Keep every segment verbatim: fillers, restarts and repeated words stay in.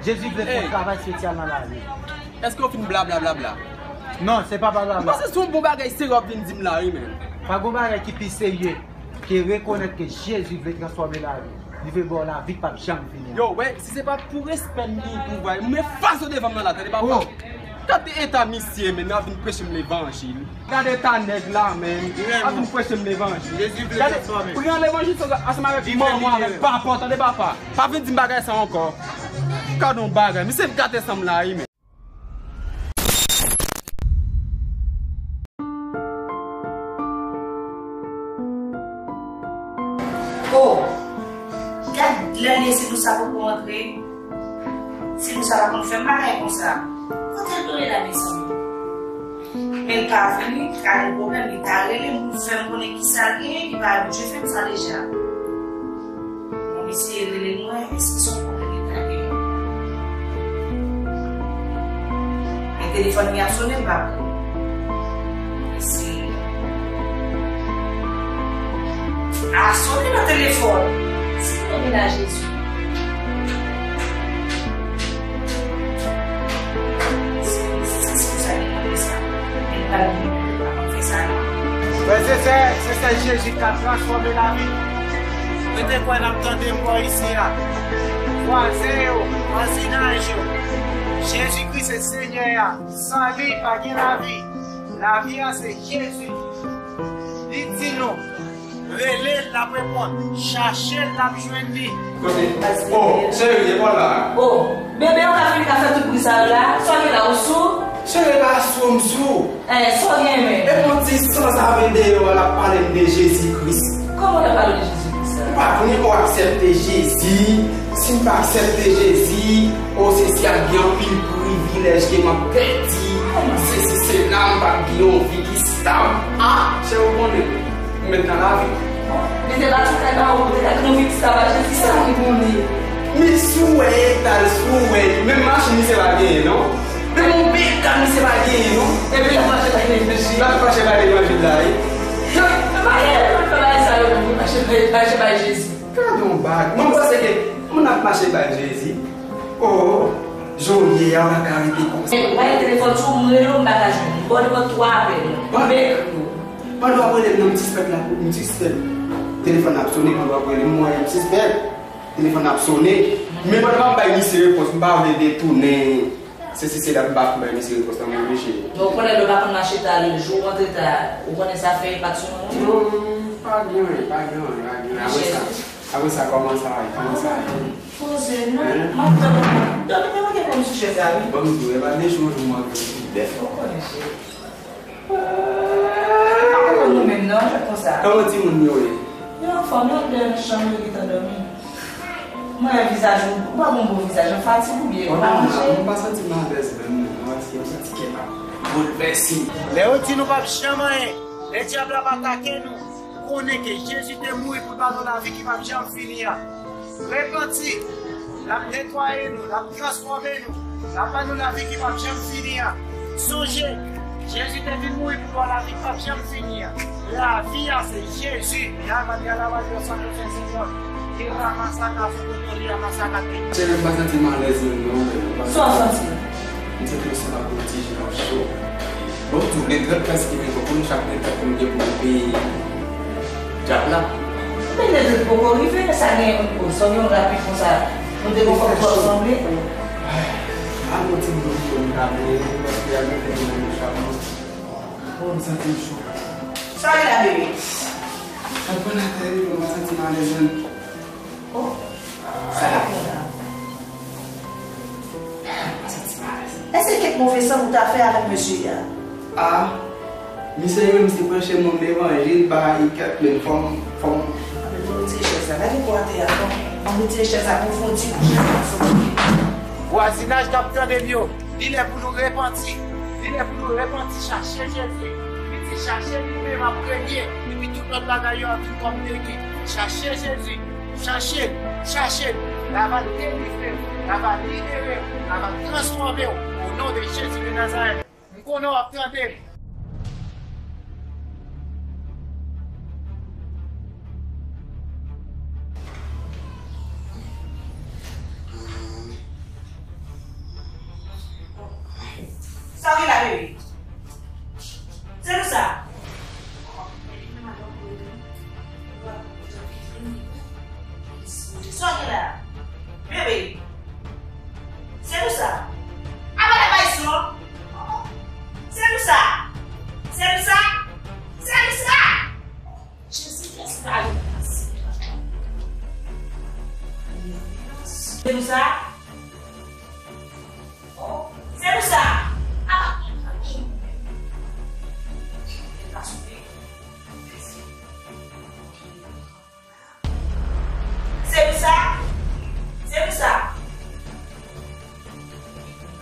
Jezi vle fè yon travay espesyal nan lavi. Èske w fin bla bla bla bla? Non, se pa bla bla bla. M panse se yon bon bagay serye w ap vin di m la, wi, men. Pa gen bagay ki pi serye ke rekonèt ke Jezi vle transfòme lavi. Li vle ba w lavi k p ap janm fini an. Yo, wè, si se pa t pou respè m gen pou vwa, m efase w devan m nan la, tande papa. Gade eta misye, men, ap vin preche m levanjil. Gade eta nèg la, men, ap vin preche m levanjil. Jezi vle transfòme. Pran levanjil sa ansanm avèk manman, avèk papa, tande papa. Pa vin di m bagay sa ankò. Gade yon bagay, misye gate san m la, wi, men. Oh, gad lè l ye, se pou sa poko antre. Se pou sa pa konn fè m bagay konsa. Kote l dwe la, mezanmi? Men l pa vini, ka gen pwoblèm, li ta rele m pou fè m konnen kisa l genyen, li pa abitye fè m sa deja. Bon, m eseye rele l, mwen, èske se yon pwoblèm li ta genyen? Men telefòn li ap sonnen, m pa pran. Eseye. A, sonnen nan telefòn. Se konnen la Jezi. Se, se, se pou sa li mande sa. Men pa li, pa konn fè sa non. Frè e sè, se sèl Jezi k ka transfòme lavi. Mwen te kwè n ap tande m bò isi a. Vwazen yo, vwazinaj yo. Jezikri se Senyè a. San li, pa gen lavi. Lavi a se Jezi. Li di nou, rele l, l ap reponn. Chache l, l ap jwenn li. Kote? Oh, cheri, e pa la. Oh, bebe, ou ka fin ka fè tout bri sa yo la? Sa w gen la, ou sou? Cheri, pa sou, m sou. Eh, sa w gen menm? E pou ti sanzave deyò a, l ap pale m de Jezi Kris. Kòman w ap pale de Jezi Kris la? Ou pa konnen pou w aksepte Jezi. Si m pa aksepte Jezi, o se si ap gen anpil privilèj ke m ap pèdi. Kòman? Se si se la m p ap gen yon vi ki stab. Ah, cheri, ou konnen, m mèt nan lavi. Li te bati kay ba ou, ou te ka gen yon vi ki stab ak Jezi sa. Sa m konnen? Men si w wè eta l, si w wè, menm machin misye pa genyen non. Menm yon bekal misye pa genyen non. Epi l ap mache bay levanjil. L ap mache bay levanjil la, wi. Yo, pa gen lè pou fè bagay sa yo, pou mache bay, mache bay Jezi. Gade yon bagay. Mwen panse ke moun ap mache bay Jezi. Oh, jan w ye a, w pa ka rete konsa. Ou pa gen telefòn sou ou, m rele w, m pa ka jwenn ou. M ba w nenpòt twa apèl. Ban m ekri w. Pandan w ap rele m nan, m sispèk la, m sispèk telefòn ap sonnen pandan w ap rele m, m wè m sispèk. Telefòn ap sonnen. Men pandan m ap bay misye repons, m pa vle detounen. Se si se la m pa fin bay misye repons la, m oblije. Men ou konnen lè w pa konn mache ta, jou w rantre ta, ou konnen sa fè enpak sou moun ou? Non, pa gen anyen, pa gen anyen, pa gen anyen. Apre sa, apre sa, kòman sa va ye? Kòman sa va ye? Poze non. Hein? M ap tann ou. Dòmi, men mwen gen kòm sou chèz la, wi. Ban m di w, e pa de jou an jou m ap vin pi bèl. Ou konnen, cheri. M pa konprann ou menm non, jwèt konsa. Kòman timoun yo ye? Yo anfòm, yo anndan nan chanm, yo gentan dòmi. Mwen wè vizaj ou, ou pa gon bon vizaj, ou fatige oubyen ou pa manje? Mwen pa santi m alèz menm non, mwen santi, mwen santi kè m ap boulvèse. Lè yo di nou p ap janm anyen, lè dyab la ap atake nou, konnen ke Jezi te mouri pou l ba nou lavi ki p ap janm fini an. Repanti, l ap netwaye nou, l ap transfòme nou, l ap ba nou lavi ki p ap janm fini an. Sonje, Jezi te vin mouri pou ba w lavi k p ap janm fini an. Lavi a se Jezi. Yamandya labalyo santo senseyon. Iramasaka sokotori amasakate. Cheri, m pa santi m alèz menm non, men m pa santi. Sa w santi? M santi yon santi yon ti jan cho. Bon, tou, le trant la, se te gen pou nou chak le trant nou gen pou nou peye dyab la. Men le trant poko rive, sa gen yon, sa gen yon rapid konsa. Nou te konn fè kò sanble. Ay, al yon ti dlo pou nou ka bwè, paske y ap mete nou nan chak moun. Oh, m santi m cho. Sa gen la, bebe? Mwen pran atè wi, mwen santi m alèz menm. Oh, sa k ap fèt la? Mwen santi m alèz. Èske kèk move san ou ta fè avèk mesye a? Ah, misye menm se preche moun levanjil, bay kèk men fò m, fò m. Ann retire chèz la, gade pou atè a, fò m, ann retire chèz la pou fon ti kou chèz la sou kote. Vwazinaj k ap tande m yo, li lè pou nou repanti. Li lè pou nou repanti, chache Jezi. Li di, chache li, men m ap premye. Epi tout lòt bagay yo ap vin kòm degi. Chache Jezi. Chache l, chache l. L ava delivre w, l ava libere w, l ava transfòme w. O non de Jezi de Nazarèt. M konnen w ap tande m.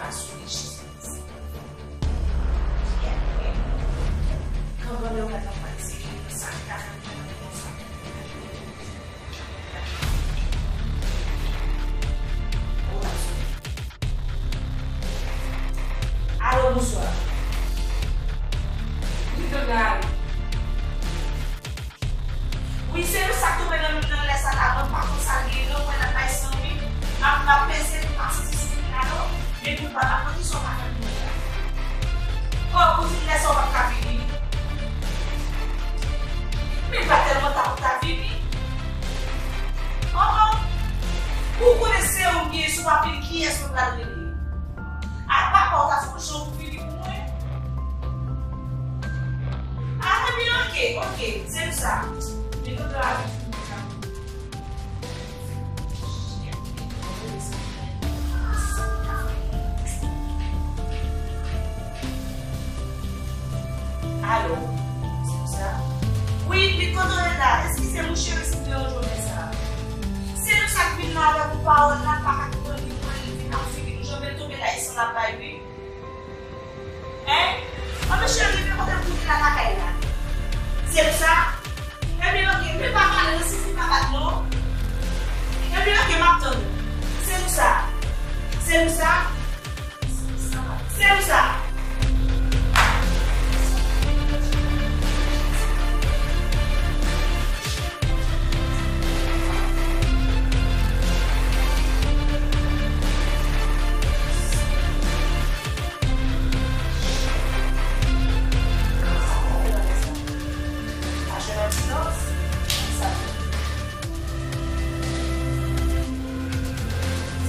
Asou de Jezi Kris. Kan grandè w mèt ap pale, se ki sa ki ka fè m konprann konsa. Alo, bonswa. Wi, Dodal. Wi, se nou sa k tonbe nan nou nan lè sa la, mwen pa konn sa l gen non, mwen nan bay san mil, m ap, m ap peze pou pase sou sou la non, men pou pa, pa konn kisa w ka fè pou mwen la. O, kouzin, lè sa w p ap ka vini. Men pa tèlman ta pou ta vini. O, o. Ou konnen se ou m gen, si w pa vini, kiyès mwen pral rele? Apa pa w ta fè yon jan pou vini pou mwen? A, ebyen, oke, oke, se pou sa. Men nou dwe ale. Alo, se pou sa. Wi, wi, kote w ye la? Eskize m, wi, cheri, si m deranje w, men sa. Se nou sa k vin la avèk yon pawòl la, pa ka konprann li, mwen, li vin ak figi nou, jan m tonbe la, e san l ap bay, wi. Hein? Anben cheri, men kote m kounye la lakay la. Se pou sa? Ebyen, oke, men pa pale non, si fi pa bat non. Ebyen, oke, m ap tann ou. Se pou sa? Se pou sa? Se pou sa? Achte nan silans, sa.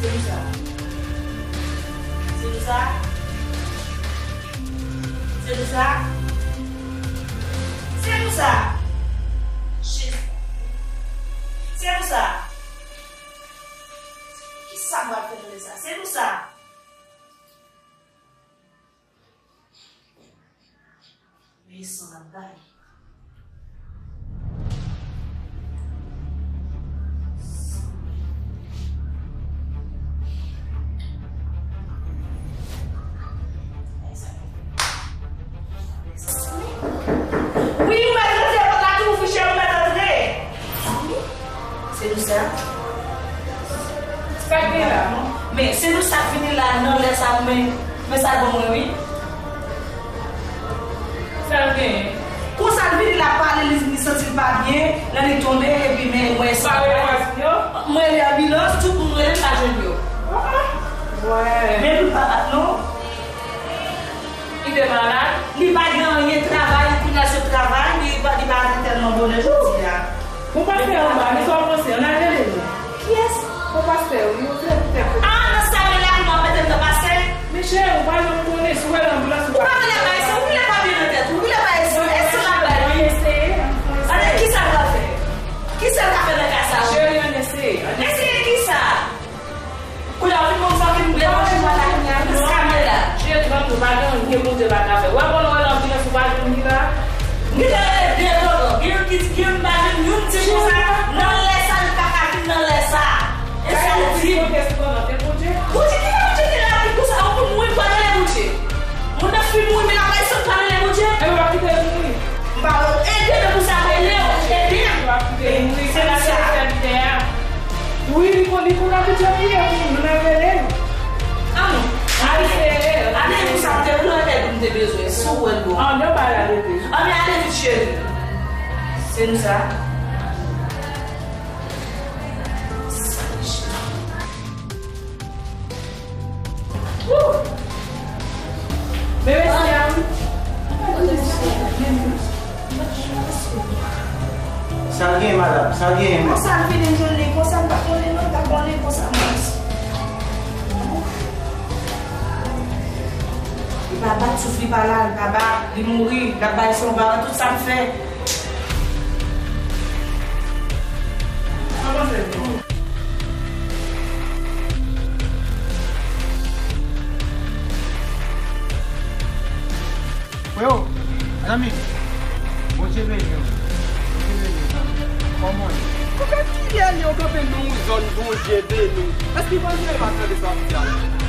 Se pou sa. Se pou sa. Se pou sa. Se pou sa. Jezi. Se pou sa. Kisa m pral fè nan lè sa? Se pou sa. Men san l ap bay. Wi, ou mèt rantre, pòt la tou ouvri, cheri, ou mèt rantre. Se nou sa. Sa k gen la? Men, se nou sa k vini la nan lè sa, men, men sa bon mwen, wi. Sa l genyen? Konsa l vini la pale, li, li santi l pa byen, lè li tonbe, epi men mwen sa. Pa rele vwazen yo? Mwen rele anbilans, tout moun rele m pa jwenn yo. Ah, ah. Wè. Men li pa bat non. Li te malad? Li pa gen anyen travay, kounye a l sot travay, li pa, li pa gen tèlman bonè jodi a. Bon, pastè anba, men sa w panse? Ann al rele l. Kiyès? Bon, pastè, wi, yo vle poutèt. Ah, nan sa men la, nou ap mete m nan pastè? Men cheri, ou pa janm konnen, si w wè lanbilans, ou pa. Ou pa vle bay san, ou vle pa byen nan tèt, ou vle bay san, èske l ap bay byen? Ann eseye, ann eseye. Ann, kisa l pral fè? Kisa l ka fè nan ka sa? Cheri, ann eseye, ann eseye. Eseye kisa? Kounye a w vin konn sa w vin vle manje mwen la kounye a, nou skame la. Jezi ban nou pa gen anyen Bondye pa ka fè. Wè bon wè lanbilans ou pa jwenn li la. M gentan rele de dodo, gen youn ki di gen youn pa jwenn youn di konsa, nan lè sa li pa ka vin nan lè sa. E sa l di. Bondye ki nan Bondye te la pou konsa, ou pou mouri pa rele Bondye. Moun nan fin mouri, men l ap bay san pa rele Bondye. E w ap kite l mouri. M pa wè w ede men pou sa rele w, ede m. Wi, li konn, li konn abitye priye pou moun, nou men rele l. An, ale, ale pou sa m te vle, lè m te bezwen, si w wè l bon. An, nou pa la rete. An, men ale vit, cheri. Se nou sa. Wou! Men mesye a, wi. Sa l genyen, madanm? Sa l genyen menm? Konsa m vini jwenn li, konsa m pa konnen non, m pa konnen konsa m. Li pa bat, souf li pa la, li pa bat, li mouri, l ap bay son baran, tout sa m fè. Freo, zanmi, Bondye beni w. Bondye beni w, zanmi. Kòman w ye? Poukisa kilè li yo kanpe nan yon zòn Bondye beni w? Èske Bondye pa tande sa w ap di a?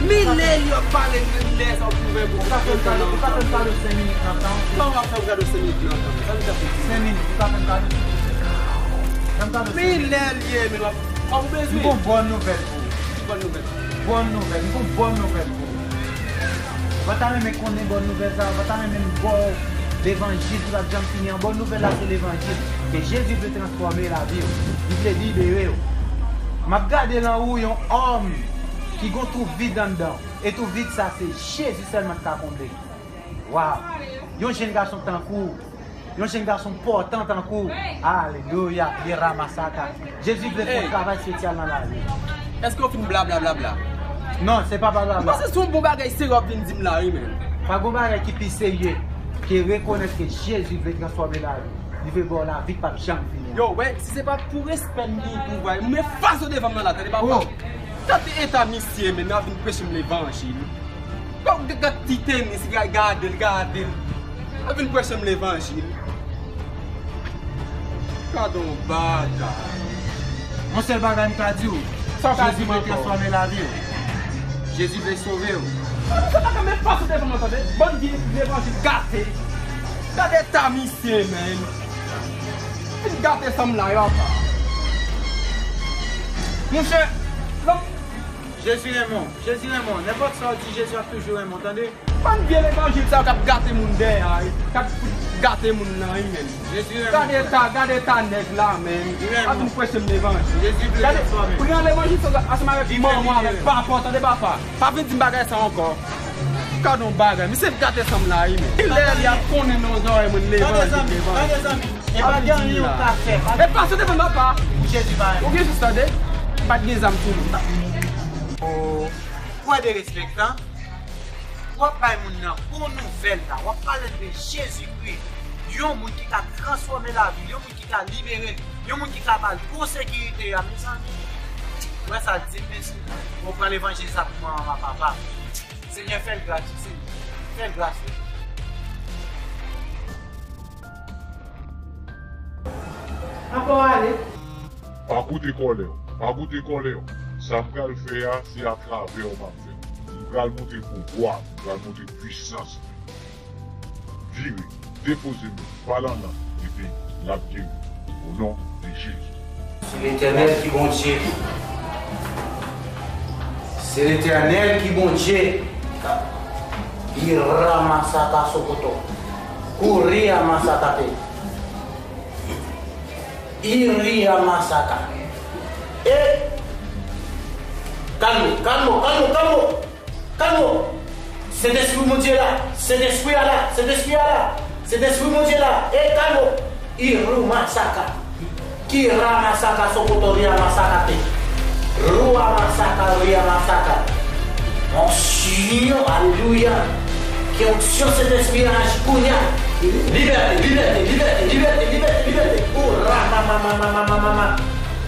Milè li ap pale, milè sa w ap ouvè bouch ou. Ou ka fè m kado, ou ka fè m kado senk minit nan tan? Kòman w ap fè m kado senk minit nan tan? Sa m t ap di. Senk minit, ou ka fè m kado senk minit? Fè m kado senk minit. Milè li ye, men w ap, w ap bezwen. M gon bòn nouvèl pou ou. Ki bòn nouvèl? Bòn nouvèl, m gon bòn nouvèl pou ou. Mwen ta renmen konnen bòn nouvèl sa, mwen ta renmen m ba w levanjil ki p ap janm fini an. Bòn nouvèl la se levanjil. Ke Jezi vle transfòme lavi w. Li vle libere w. M ap gade lan ou yon òm ki gon twou vid anndan. E twou vid sa se Jezi sèlman ki ka konble. Waw! Yon jenn gason tankou w, yon jenn gason pòtan tankou w. Alelouya! Ye ramasaka. Jezi vle fè yon travay espesyal nan lavi w. Èske w fin bla bla bla bla? Non, se pa bla bla bla. M panse se yon bon bagay serye w ap vin di m la wi, men. Pa gon bagay ki pi serye ke rekonèt ke Jezi vle transfòme lavi w. Li vle ba w lavi k p ap janm fini an. Yo, wè, si se pa t pou respè m gen pou w, m efase w devan m nan la, tande papa. Tande eta misye, men, nan vin preche m levanjil. Gad, gad ti tenis, gade l, gade l. Nan vin preche m levanjil. Gade yon bagay. Yon sèl bagay m ka di w, Jezi vle transfòme lavi w. Jezi vle sove w. Sa pa ka met fas ou devan mwen, tande. Bann vye levanjil gate. Gade eta misye, men. Vin gate san m la, yo apa. Monchè, lòt Jezi renmen w. Jezi renmen w. Nenpòt sa w di, Jezi ap toujou renmen w, tande? Bann vye levanjil sa yo k ap gate moun dèyè a, k ap fout gate moun nan, wi, men. Jezi renmen w, frè. Gade eta, gade eta nèg la, men. Li renmen w. Ap vin preche m levanjil. Jezi vle transfòme. Gade, pran levanjil sa ansanm avèk manman, avèk papa, tande papa. Pa vin di m bagay sa ankò. Gade yon bagay, misye gate san m la, wi, men. Kilè li ap konnen nan zòrèy mwen levanjil, levanjil. Tande, zanmi, tande, zanmi. E pa gen anyen ou ka fè, pa gen. E pase devan papa. Jezi pa renmen. Ou gen jis tande, m pa t gen zam sou mwen. Oh, ou wè derespektan? W ap bay moun nan bon nouvèl la, w ap pale l de Jezikri, yon moun ki ka transfòme lavi l, yon moun ki ka libere l, yon moun ki ka ba l bon sekirite a, mezanmi. Ou wè sa, di m mèsi. Ou pran levanjil sa pou manman, papa. Senyè, fè l gras, wi, Senyè. Fè l gras, wi. Ankò ale. Pa koute kòlè w. Pa koute kòlè w. Sa m pral fè a, se atravè w m ap fè l. M pral montre pouvwa m. M pral montre pwisans mwen. Vire. Depoze men. Pale an lang. Epi, l ap geri. O non de Jezi. Se Letènèl ki Bondye. Se Letènèl ki Bondye. Iramasaka sokoto. Korea masakate. Iriamasaka. E. Kalmo, kalmo, kalmo, kalmo. Kalmo. Sentespri Bondye la. Sentespri a la. Sentespri a la. Sentespri Bondye la. E kalmo. Irumasaka. Kiramasaka sokoto riamasaka te. Ruamasaka riamasaka. Onksyon, alelouya. Ke onksyon Sentespri a aji kounye a. Libète, libète, libète, libète, libète, libète. Ura mama mama mama mama.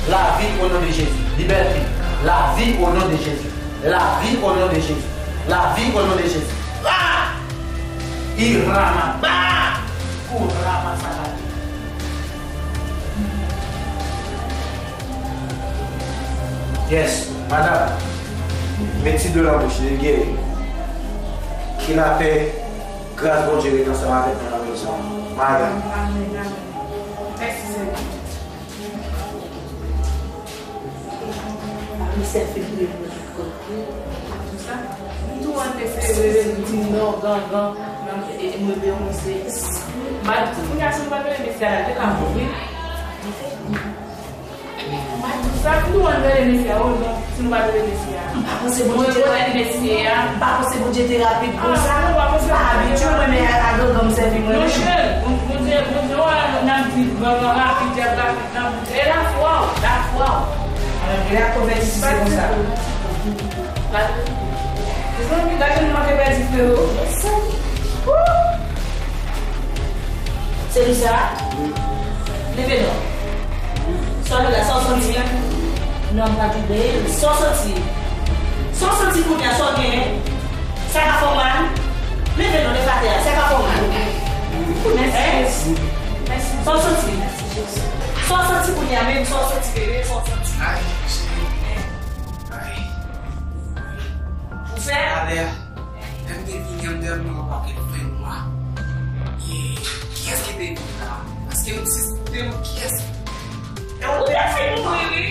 Lavi o non de Jezi. Libète. Lavi o non de Jezi. Lavi o non de Jezi. Lavi o non de Jezi. Ah! Irama. Ba! Kurama sakati. Yes, madanm. Met ti dlo nan bouch li, li geri. Ke lapè, gras Bondye ret ansanm avèk nou nan mezon an. Madanm. Amèn, amèn. Mèsi, Senyè. Misye fin priye pou li. Konsa, m tou ann eseye rele l, m di non, gangan, nan, e, e, m rele yon mesye. M pa, pou gason m pa rele mesye a, li te ka bon, wi. M pa di sa, m tou ann rele mesye a, o non, si nou pa rele mesye a. M pa panse Bondye te rapid, mesye a. M pa panse Bondye te rapid konsa. Ah, non, m pa panse. M pa abitye, mwen, men a, a gangan m sèvi mwen, wi. Monchè, Bon-, Bondye, Bondye, w a, n ap di gangan rapid, djab rapid. E lafwa w, lafwa w. Alò, gen la konvèti si se konsa. Mezanmi, gade nou manke pèdi, frero. Se li sa? Leve non. Sa w la, sa w santi? Non, m pa tande. Sa w santi? Sa w santi kounye a, sa w genyen? Sa ka fè w mal? Leve non, leve atè a, sa ka fè w mal? Mèsi, Jezi. Mèsi. Sa w santi? Sa w santi kounye a menm? Sa w santi, bebe? Sa w santi? Ay, cheri. Ay. Ou Talè, lè m te vini an, m te wè m nan yon pakèt fèy nwa. E kiyès ki te vin la? Paske m si se te mwen, kiyès? E ou te fin mouri, wi.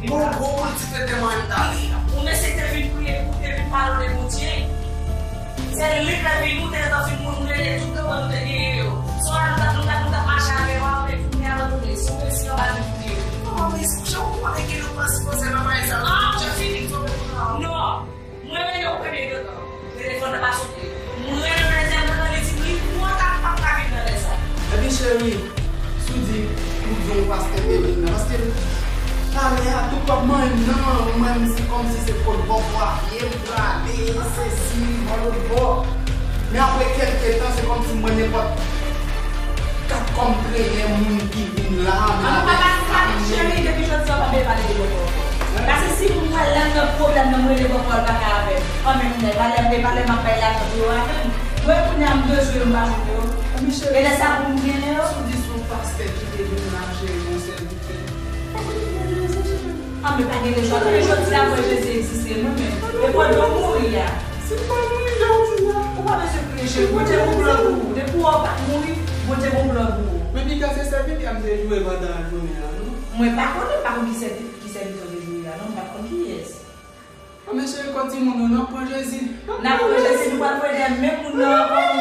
Bon, gwo moun ti tete mwen m t ale. Ou mesye te vin priye, ou te vin pale de Bondye. Se li k te vin, ou te gentan fin mouri, nou te tout devan nou te genyen yo. Se ou la nou t ap, nou t ap, nou t ap mache avè yo, apre kounye a nou tounen. Se ou mesye yo pa vin priye. Kòman mesye, jan ou konnen ke nou pa sipoze nan bagay sa? Ah, je fini, non. Mwen rele w premye gentan. Telefòn nan pa sone. Mwen rele w dezyèm gentan, li di m li twò ta, m p ap ka vin nan lè sa. Epi cheri, si w di, ou di yon pastè te vin nan, paske talè a tout w ap manyen m nan, ou manyen m se kòmsi se kot bò kwape m prale, sesi, bò lòt bò. Men apre kèlke tan, se kòmsi mwen nenpòt kat kòm trennen moun ki vin la, men An nou pa pase sa, cheri, depi jodi a, w pa bezwen pale de bòkò ankò. Paske si moun pral la, l nan pwoblèm nan, m rele bòkò, l pa ka avè m. An men kounye a, e pa lè, e pa lè m ap bay lajan pou yo avè m. Mwen kounye a, m bezwen yo, m pa jwenn yo. Epi cheri, e lè sa pou m genyen yo? Si w di se yon pastè ki te vin la, cheri, yon sèl Ah, men pa gen lejwa. Tounen jodi a, mwen Jezi egziste, mwen menm. E pandan w mouri a. Si m pa mouri, jan w di la. Ou pa bezwen priye, cheri. Bondye gon plan pou ou. Depi w pa t mouri, Bondye gon plan pou ou. Men piga se sèvitè m te joure pandan jounen an, non? Mwen pa konnen, m pa konn ki sèvi-, ki sèvitè w te joure a, non. M pa t konn kiyès. Ah, men cheri, kò timoun yo, n ap pran Jezi. N ap pran Jezi, nou pral voye dèyè menm moun nan ankò.